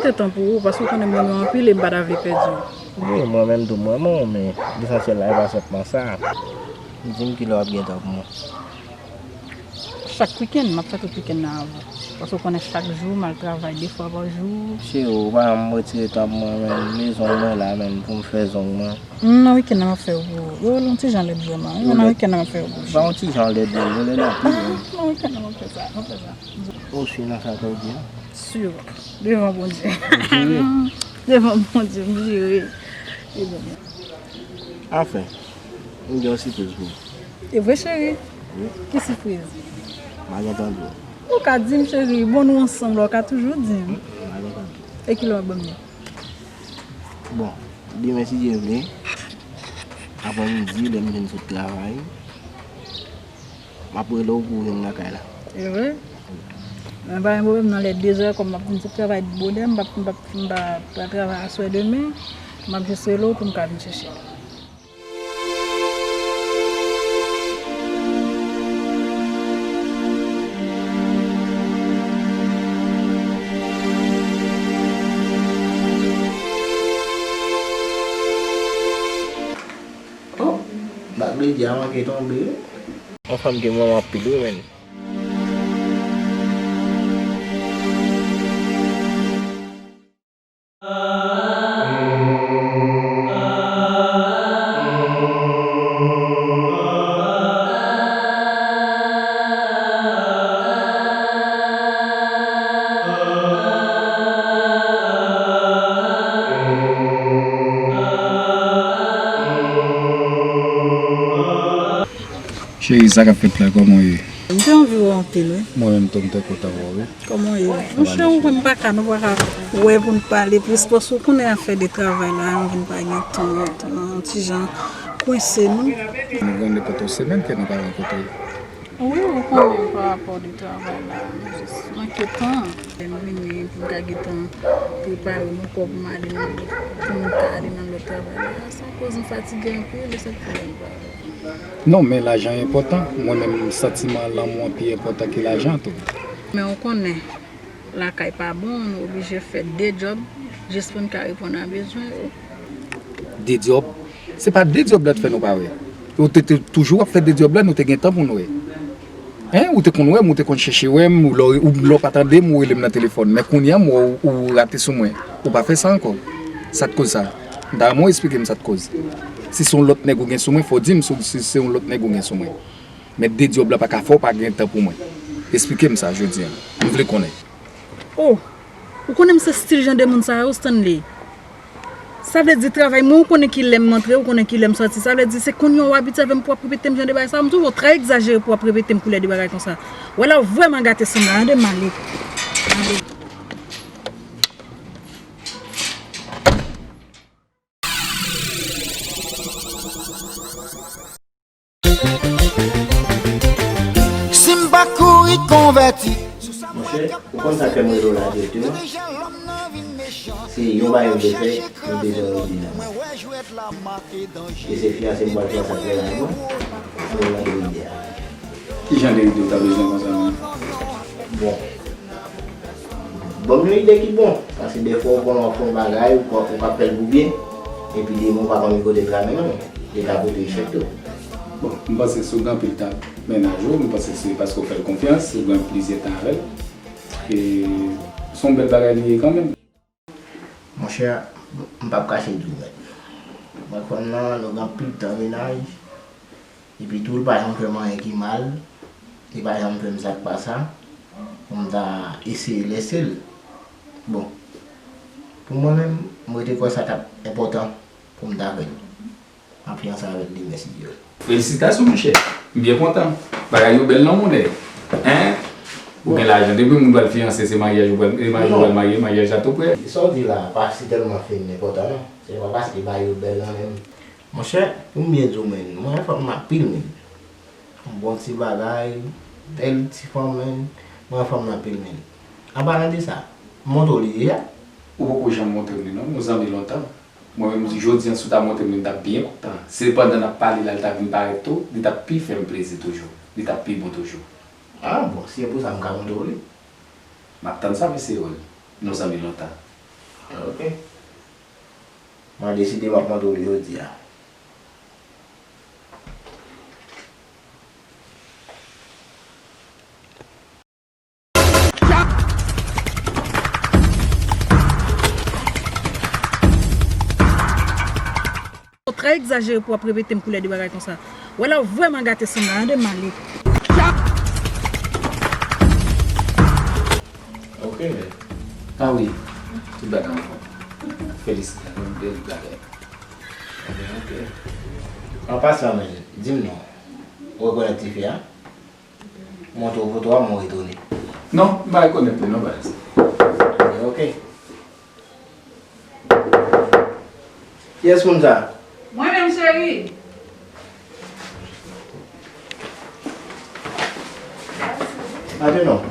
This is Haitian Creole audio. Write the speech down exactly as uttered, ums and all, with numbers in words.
Mete tan pou ou, paske ou konnen m renmen w anpil e m pa ta vle pèdi w. Wi, mwen menm tou m renmen w, men lesansyèl la e pa sèlman sa. Di m kilè w ap gen tan pou mwen. Chak wikenn, m ap fè tout wikenn nan avè w. Paske ou konnen chak jou, m al travay de fwa pa jou. Cheri, ou pa janm retire tan pou mwen, men, li zong mwen la, men, pou m fè zong mwen. M nan wikenn nan m ap fè yo pou ou. Yo rele yon ti jan lèd vrèman. Yo nan wikenn nan m ap fè yo pou ou. Ba yon ti jan lèd, men, yo lèd anpil, wi. Nan wikenn nan m ap fè sa, m ap fè sa. Ou si nan sa ke w di a? Si. Devan Bondye. Ou jire? Devan Bondye, m jire. Devan Bondye. Anfen, m gen yon sipriz pou ou. E vre, cheri? Wi. Ki sipriz? M a gentan di w. Ou ka di m, cheri. Bon, nou ansanm la, ou ka toujou di m. M a gentan di w. E kilè w ap ban m li? Bon, demen, si Dye vle, aprè midi, lè m vin sot travay, m ap rele w pou w vin lakay la. E vre? Men pa gen pwoblèm, nan lè dezè, kòm m ap vin sot travay bonè, m p ap, m p ap, m pa pral travay aswè demen, m ap jis rele w pou m ka vin chèche w. Oh, bag Lady a manke tonbe, wi. Yon fanm ki renmen w anpil, wi, menn. Cheri, sa k ap fèt la, kòman w ye? M te anvi wè w anpil, wi. Mwen menm tou, m te kontan wè w, wi. Kòman w ye? Monchè, ou wè m pa ka, nou pa ka wè pou n pale plis, paske ou konnen afè de travay la, nou vin pa gen tan, tan, yon ti jan kwense nou. Nou gen nenpòt yon semèn ke nou pa rankontre. Wi, ou konnen pa rapò de travay la, nou jis manke tan. Lè m vini pou m ka gentan prepare nou kò pou m ale nan lòt, pou m ka ale nan lòt travay la. Sa koz m fatige anpil, e sa k fè m pa. Non, men lajan enpòtan. Mwen menm, santiman lanmou an pi enpòtan ke lajan tou. Men ou konnen, lakay pa bon, nou oblije fè de djòb jis pou n ka reponn a bezwen yo. De djòb? Se pa de djòb la t fè nou pa wè. Ou te, te toujou ap fè de djòb la, nou te gen tan pou n wè. Hein? Ou te konn wè m, ou te konn chèche wè m, ou lè w, ou lè w pa tande m, ou rele m nan telefòn. Men kounye a, m wè w, ou rate sou mwen. Ou pa fè sa ankò. Sa k koz sa? M ta renmen w eksplike m sa k koz. Si se yon lòt nèg ou gen sou mwen, fò w di m si, si se yon lòt nèg ou gen sou mwen. Men de djòb la pa ka fè w pa gen tan pou mwen. Eksplike m sa jodi a. M vle konnen. Oh! Ou konnen m se stil jan de moun sa yo, Stanley. Sa vle di travay mwen, ou konnen ki lè m antre, ou konnen ki lè m sòti. Sa vle di se kounye a w abitye avè m pou w ap repete m jan de bagay sa yo. M twouve w trè egzajere pou w ap repete m koulè de bagay konsa. Ou wè la w vrèman gate san m la, tande m ale. Tande. Si m pa kouri konvèti. Monchè, ou konn sa k fè m rele w la dirèkteman? Se yon bagay m te fè, m bezwen ride nan men. E se fiyanse m pral fiyanse ak Lèla mwen, se mwen ki ride a. Ki jan de ride w ta bezwen konsa menm? Bon. Ban m yon ide ki bon, paske dèfwa ou konnen w ap fè yon bagay, ou ka, ou ka fè l pou byen, epi demen ou pa konn ki kote l ka mennen w, li ka pote echèk tou. Bon, m panse si w gen anpil tan ak mennaj ou, m panse se paske w fè l konfyans, ou gen plizyè tan avè l. E se yon bèl bagay li ye kanmenm. Monchè, m p ap kache di w nèt. Mwen konn nan, nou gen anpil tan mennaj. Epi tou, li pa janm fè m anyen ki mal, li pa janm fè m sa k pa sa, pou m ta eseye lèse l. Bon, pou mwen menm, m rete kwè sa t ap enpòtan pou m ta fè l. M ap fiyanse avè l demen, si Dye vle. Felisitasyon, monchè. M byen kontan. Bagay yo bèl non, monè. Hein? Ou gen lajan. Depi moun pral fiyanse, se maryaj ou pral, se maryaj ou pral marye, maryaj la tou prè. Sa w di la, pa si tèlman fin enpòtan non. Se pa paske bagay yo bèl non, men Monchè, pou m byen di w, men, mwen renmen fanm anpil, men. Yon bon ti bagay, bèl ti fanm, men. Mwen renmen fanm anpil, men. An palan de sa, m montre w li deja. Ou poko janm montre m li, non. Nou zanmi lontan. Mwen menm, jodi a, si w ta montre m li, m t ap byen kontan. Se pandan n ap pale la, li t ap vin parèt tou, li t ap pi fè m plezi toujou. Li t ap pi bon toujou. Ah, bon, si se pou sa, m ka montre w li. M ap tann sa, mesye Rol. Nou zanmi lontan. Ok. Mwen deside m ap montre w li jodi a. Ou trè egzajere pou w ap repete m koulè de bagay konsa. Ou wè la w vrèman gate san m la, tande m ale. Ok, men. Ah wi, tout bagay anfòm. Felisitasyon, bèl bagay. Ebyen, ok. An pasan, men, di m non. Ou rekonèt tifi a? Montre w foto a, mwen retounen. Non, m pa rekonèt li non, baz. Ebyen, ok. Kiyès moun sa? Mwen menm, cheri. Mande non.